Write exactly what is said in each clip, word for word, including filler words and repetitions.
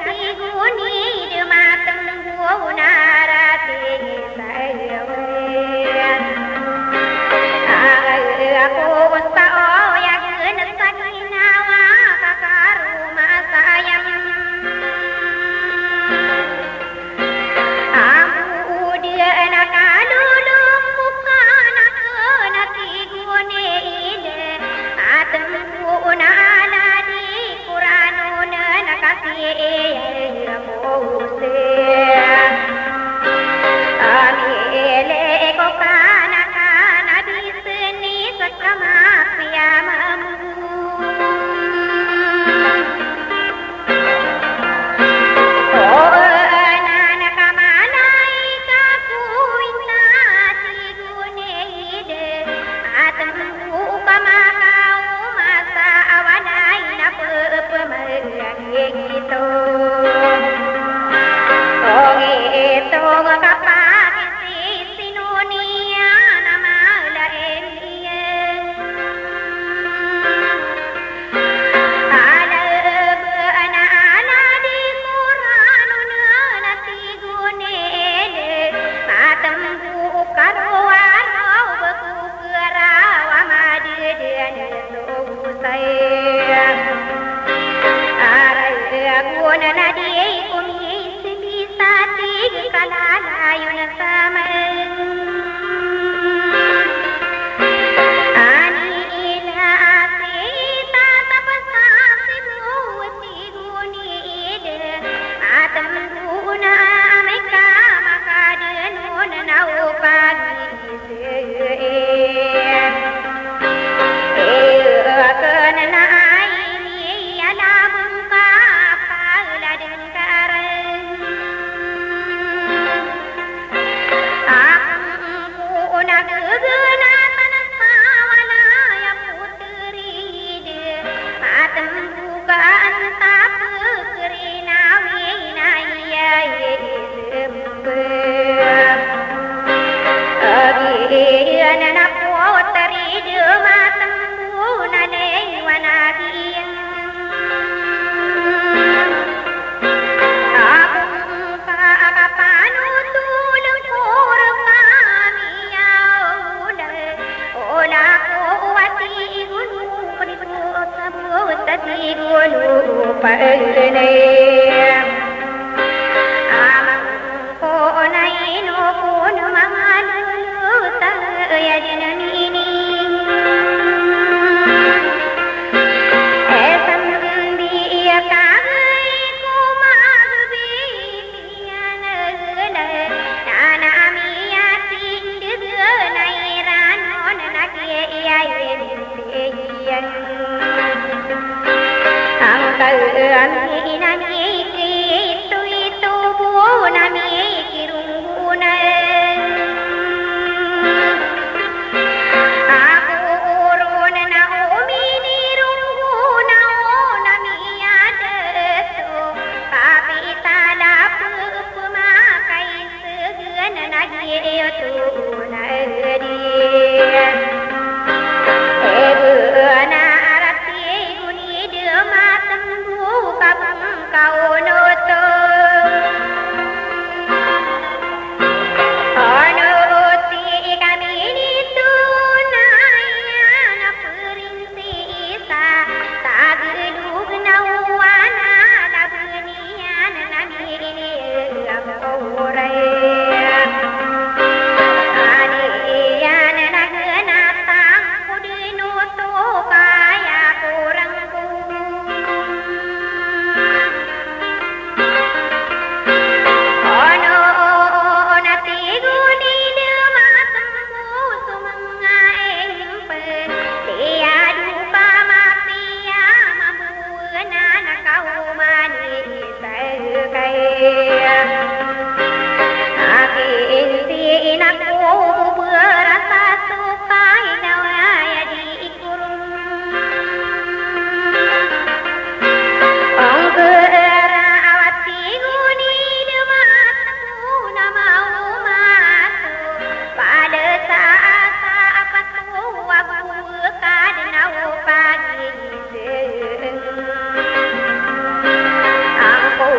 Tig o Nid a matmbo na rati sa aya. Ako sa oyag na sa ginawa ka karoma sa ayam. Ambo di na kalolombo ka na kena, tig o Nid. Matmbo na ala di ko ranon na kapiya ko se. Amili ko ka na ka na bisni sa kamapiya mambo. O anan ka malaika ko inna, tig o Nid, a tmbo ka makaoma sa a walay na pepemagito. Ongitong ka pakisisino niyan a mala iyan. Ala ba na ala di ko ranon na, tig o Nid, matmbo ka rowaraw ba ko keraw a madeden so saya. Aray agon na di ko misbisa, tig ka lalayon sa man. Ani ina a si tatap sa sibo, tig o Nid, matmbo na amay ka makadenon na o pagi. Iyo, aken na ay miyalabong ka pagladen ka ren. Aken ko na gegenatan sa walay a poterid, matmbo ka anta pekerinawi na iya i Agiyan na poterid matmbo na lay wan agiyan. Ago ka a kapanotol ko rkami a ola, ola ko wati igon ko di ko sabot a di gono pa enay. Amang ko na ino ko na mangalolot a aya di na mini. Esam di iya kagay ko magbi. Nana miyating degen a iranon na kiyayayin siyan. Angkal ami na mikitoitobo na mikirunggunan. Ako oron na ominirunggo na o na miyadato. Kapitala pepemakaisegen na giyoto na edi. Ebe na arati goni de matembo kapengkaonoto. Ano ti kami nito na iyan a perinti isa, sa gelog na wana laben iyan na mini a boray. Ani iyan na genatang ko dino to kaya korang ko. Ano na tig o Nid a matembo so manga impel, tiyado ka mapiya mambo na nakaoma ni Isakay. Akin si ina ko bo berasa so kay na waya di Angkera a wati goni de mato na maomato. Pala sa asa a pato a bo ka de na o pagidisen. Angko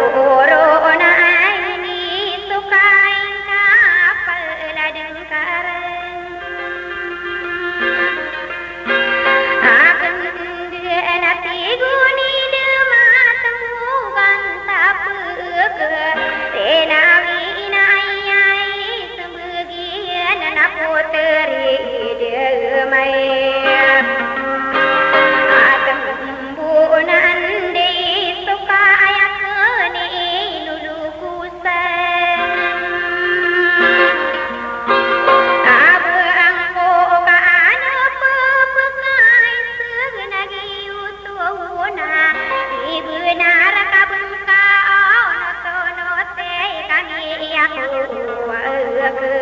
Naraka bengka ono tono te kami iya kuwa eke.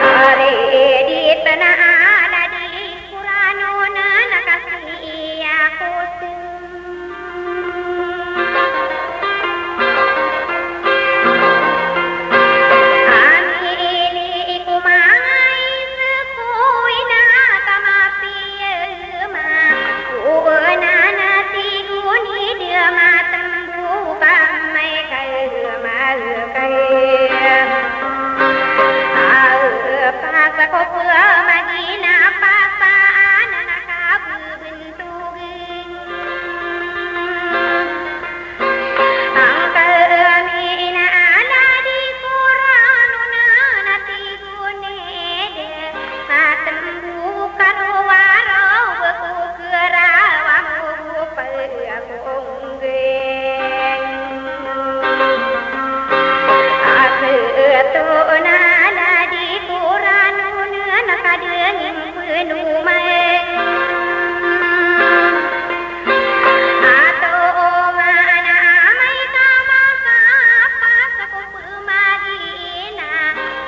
Ari di tena ala di Qur'an ona nakasi iya kutu. Ami ili iku mangais ko ina kamapiya. Uwe nana tig o nid a matembo ka amay ka ema eka e. Awe pasa ko pemagina pasa anan a kabebentog. Angka ami ina ala di Qur'an ona na tig o nid a matembo ka rowaraw beko kerawa mo go paya ko onggay. Ase to na ala di Qur'an ona na kadengin penomay. Ato o maana amay ka makapas ko pemagina,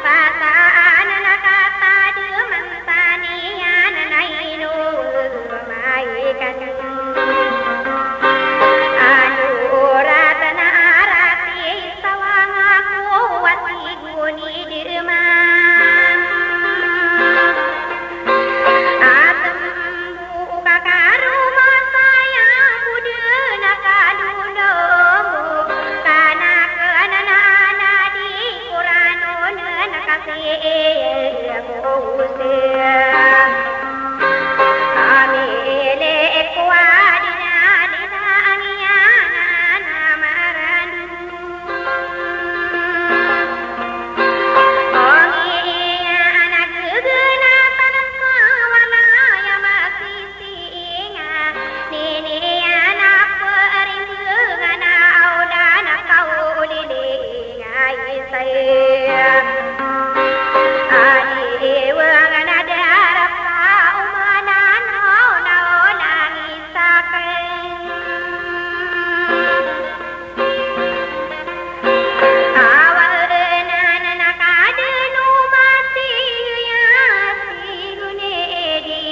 pasaan na katademan taniyan na ino amay ka. Ano orat na arati sawang ako wati goni deman. Atembo ka karoma saya bo den a kalolom, ka na kenan a ala di Qur'an on na kasi ko ose. Ami ili ko adi na di sa angiyan a na marandu. Oniya na gegenatan sa walay a masisinga, niniya na perindengan a awdan a kaoliling a isay. Adi iwangan a darap a omanan a onaolang isakay. Awa enan a kadeno mati ya si gunedi,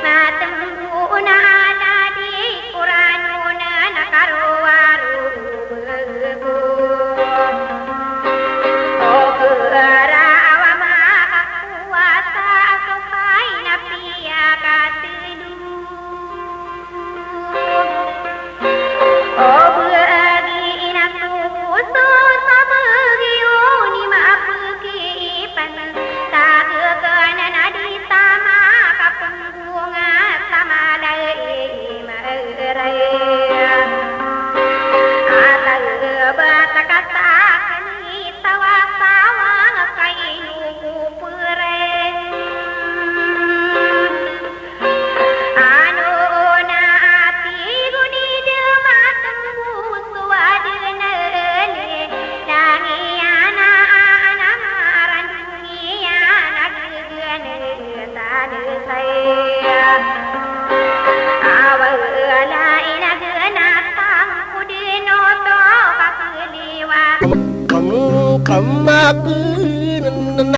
matembo na ala di Qur'an ona na karowaro bego. O kera awa makakowasa a sokay na piyakatelo. O bagi ina so koso sa bagi oni mapekipan, sa gegenan a di tama kapenggonga sa malai maeray. Atag bata ka sa kani sawasawa nga kaino ko peray. Ano na ati goni de matembo so aden a ele, langiyan a ana marandong iyan a gegen a tadesay. Awa la ina gena tangko deno to kakeliwa. Kami kami kami